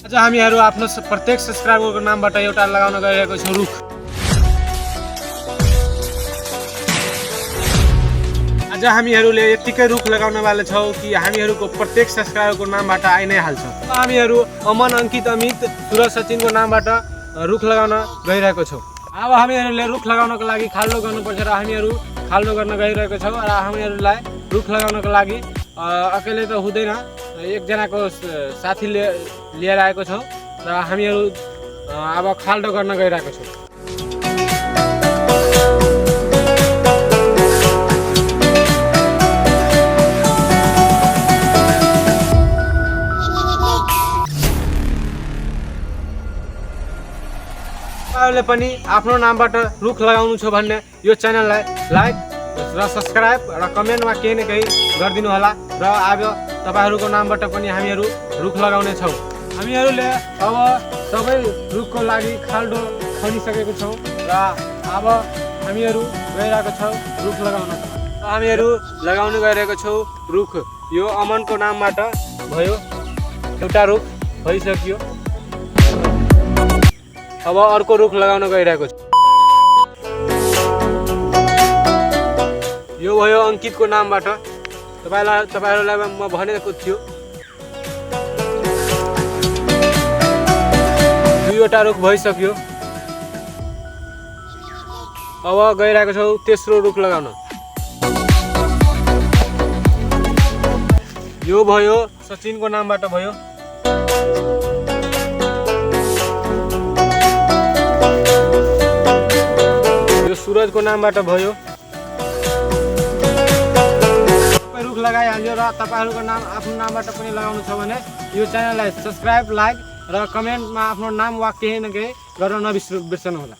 आज हामीहरू आफ्नो प्रत्येक सब्स्क्राइबरको नामबाट एउटा लगाउन गइरहेको छौँ रुख। आज हामीहरूले यतिकै रुख लगाउन वाला छौँ कि हामीहरूको प्रत्येक सब्स्क्राइबरको नामबाट आइ नै हाल्छ। हामीहरू अमन, अंकित, अमित, सूरज, सचिनको नामबाट रुख लगाउन गइरहेको छौँ। अब हामीहरूले रुख लगाउनको लागि खाल्डो गर्नुपर्छ र हामीहरू खाल्डो गर्न गइरहेको छौँ र हामीहरूलाई रुख लगाउनको लागि अकेले त हुँदैन, एकजनाको साथी लिएर आएको छौँ र हामीहरू अब खाल्डो गर्न गइरहेको छौँ। तपाईँहरूले पनि आफ्नो नामबाट रुख लगाउनु छ भने यो च्यानललाई लाइक र सब्स्क्राइब र कमेन्टमा केही न केही गरिदिनु होला र अब तपाईँहरूको नामबाट पनि हामीहरू रुख लगाउने छौँ। हामीहरूले अब सबै रुखको लागि खाल्डो खनिसकेको छौँ र अब हामीहरू गइरहेको छौँ रुख लगाउन। हामीहरू लगाउन गइरहेको छौँ रुख। यो अमनको नामबाट भयो, एउटा रुख भइसक्यो। अब अर्को रुख लगाउन गइरहेको छु। यो भयो अंकितको नामबाट। तपाईँहरूलाई म भनेको थियो दुईवटा रुख भइसक्यो। अब गइरहेको छौँ तेस्रो रुख लगाउन। यो भयो सचिनको नामबाट भयो। यो सूरजको नामबाट भयो। रुख लगाइहाल्यो र तपाईँहरूको नाम आफ्नो नामबाट पनि लगाउनु छ भने यो च्यानललाई सब्स्क्राइब, लाइक र कमेन्टमा आफ्नो नाम वा केही न केही गर्न नबिर्सनु होला।